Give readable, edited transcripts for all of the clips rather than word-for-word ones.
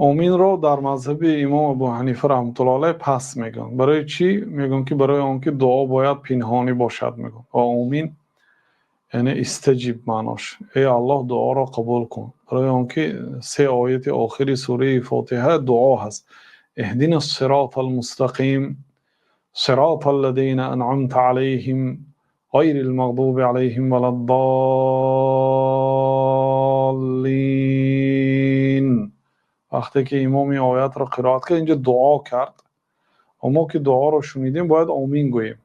Оминро дар мазҳаби имом Абу Ҳанифа раҳматуллоҳи алайҳ пас мегӯянд. Барои чӣ мегӯянд? Ки барои он ки дуо бояд пинҳонӣ бошад, мегӯянд. Ва омин яъне истаҷиб, маъноаш эй Аллоҳ, дуоро қабул кун. Барои он ки се ояти охири сураи Фотиҳа дуо ҳаст: иҳдинас сироталмустақим, сироталлазина анъамта алайҳим, ғайрил мағзуби алайҳим валаззоллин. Вақте ки имом ин оятро қироат кард, инҷо дуо кард ва мо ки дуоро шунидем, бояд омин гӯем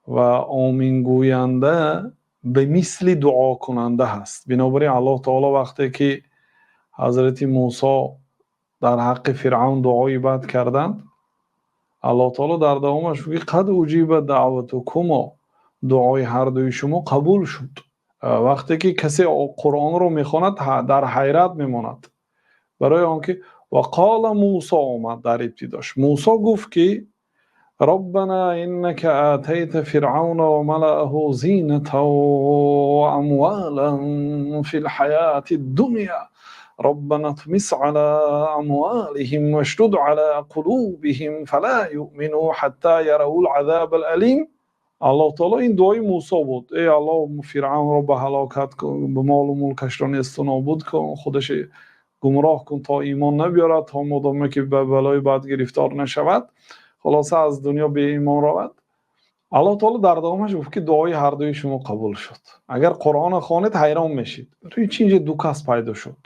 ва омин гӯянда ба мисли дуокунанда ҳаст. Бинобар ин Аллоҳи таъоло вақте ки ҳазрати Мӯсо дар ҳаққи Фиръавн дуои бад карданд, Аллоҳи таъоло дар идомааш мегӯяд: қад уҷибат даъватукумо, дуои ҳар дуи шумо қабул шуд. Вақте ки касе Қуръонро мехонад, дар ҳайрат мемонад. Барои он ки вақола Мӯсо омад дар ибтидош. Мӯсо гуфт ки Роббано иннака отайта фиръавна ва малаъаҳу зийнатан ва амволан фил ҳаётид дунё, Роббано тмис ало амволиҳим вашдуд ало қулубиҳим, фало юъминӯ ҳатто яраввул азобал алим. Аллоҳи таъоло, ин дуои Мӯсо буд. Эй Аллоҳ, Фиръавнро ба ҳалокат кун, ба мол ва мулкашро нест ва нобуд кун, худаш гумроҳ кун то имон наёварад, то мадоме ки ба балои бад гирифтор нашавад, хулоса аз дунё беимон равад. Аллоҳи таъоло дар идомааш гуфт ки дуои ҳар дуи шумо қабул шуд. Агар Қуръонро хонед, ҳайрон мешед. Чӣ инҷо ду кас пайдо шуд?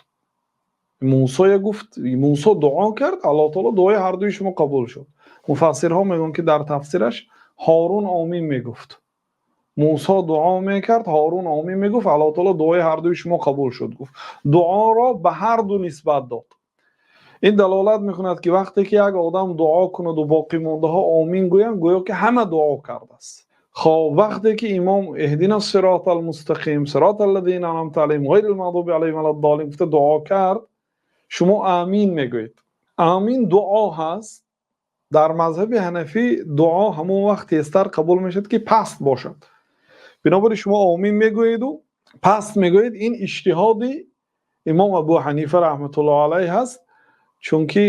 Мӯсо гуфт, Мӯсо дуо кард, Аллоҳи таъоло дуои ҳар дуи шумо қабул шуд. Муфассирҳо мегӯянд ки дар тафсираш Ҳорун омин мегуфт. Мӯсо дуо мекард, Ҳорун омин мегуфт, Аллоҳи таъоло дуои ҳар дуи шумо қабул шуд гуфт. Дуоро ба ҳар ду нисбат дод. Ин далолат мекунад ки вақте ки як одам дуо кунад ва боқимондаҳо омин гӯянд, гӯё ки ҳама дуо кардааст. Хуб, вақте ки имом иҳдинас сироталмустақим, сироталлазина анъамта алайҳим, ғайрил мағзуби алайҳим валаззоллин гуфта дуо кард, шумо омин мегӯед. Омин дуо ҳаст. Дар мазҳаби ҳанафӣ дуо ҳамон вақт тезтар қабул мешавад ки паст бошад. Бинобар ин шумо омин мегӯед ва паст мегӯед. Ин иҷтиҳоди имом Абу Ҳанифа раҳматуллоҳи алайҳ ҳаст, чунки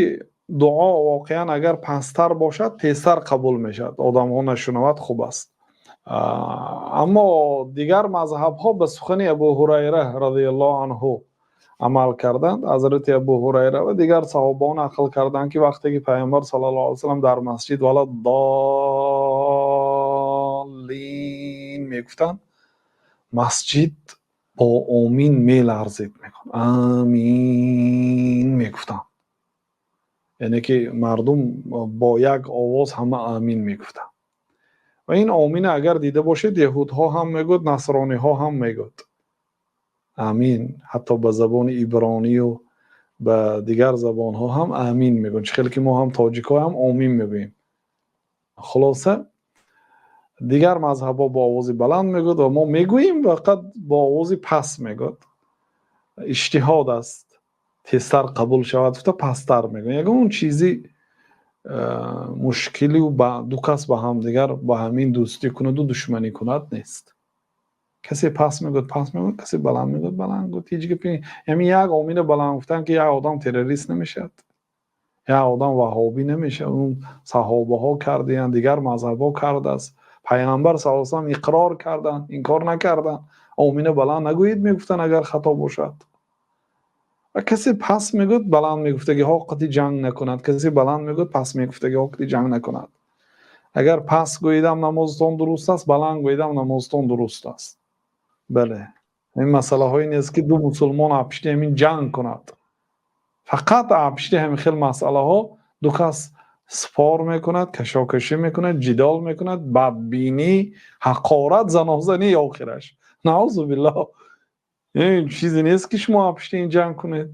дуо воқеан агар пасттар бошад, тезтар қабул мешавад, одамҳо нашунавад хуб аст. Аммо дигар мазҳабҳо ба сухани Абу Ҳурайра разияллоҳу анҳу амал карданд. Ҳазрати Абу Ҳурайра ва дигар саҳобаҳо нақл карданд ки вақте ки Паёмбар саллаллоҳу алайҳи васаллам дар масҷид валаззоллин мегуфтанд, масҷид бо омин меларзид, мегуфт амин мегуфтанд, яъне ки мардум бо як овоз ҳама амин мегуфтанд. Ва ин омина агар дида бошед, яҳудҳо ҳам мегӯяд, насрониҳо ҳам мегӯяд амин, ҳатто ба забони ибронию ба дигар забонҳо ҳам амин мегӯянд, чӣ хеле ки мо ҳам, тоҷикҳо ҳам омин мегӯем. Хулоса, дигар мазҳабҳо бо овози баланд мегӯяд ва мо мегӯем, фақат бо овози паст мегӯяд. Иҷтиҳод аст, тезтар қабул шавад гуфта пасттар мегӯяд. Ягон чизи мушкилию ба ду кас ба ҳамдигар ба ҳамин дӯстӣ кунаду душманӣ кунад нест. Касе паст мегӯяд, паст мегӯяд, касе баланд мегӯяд, баланд гӯяд. Ҳеҷ гапи, ҳамин як омина баланд гуфтан ки як одам террорист намешавад, як одам ваҳобӣ намешавад. Он саҳобаҳо кардаянд, дигар мазҳабҳо кардааст. Пайғамбар саллаллоҳу алайҳи васаллам иқрор карданд, инкор накарданд. Омина баланд нагӯед мегуфтанд, агар хато бошад. Ва касе паст мегӯяд, баланд мегуфтагиҳо қати ҷанг накунад, касе баланд мегӯяд, паст мегуфтагиҳо қати ҷанг накунад. Агар паст гӯедам, намозатон дуруст аст, баланд гӯедам, намозатон дуруст аст. Бале, ин масъалаҳое нест ки ду мусулмон аз пишти ҳамин ҷанг кунад. Фақат аз пишти ҳамин хел масъалаҳо ду кас спор мекунад, кашокашӣ мекунад, ҷидол мекунад, бадбинӣ, ҳақорат, занозанӣ, охираш наъузу биллоҳ. Ин чизе нест ки шумо аз пишти ин ҷанг кунед.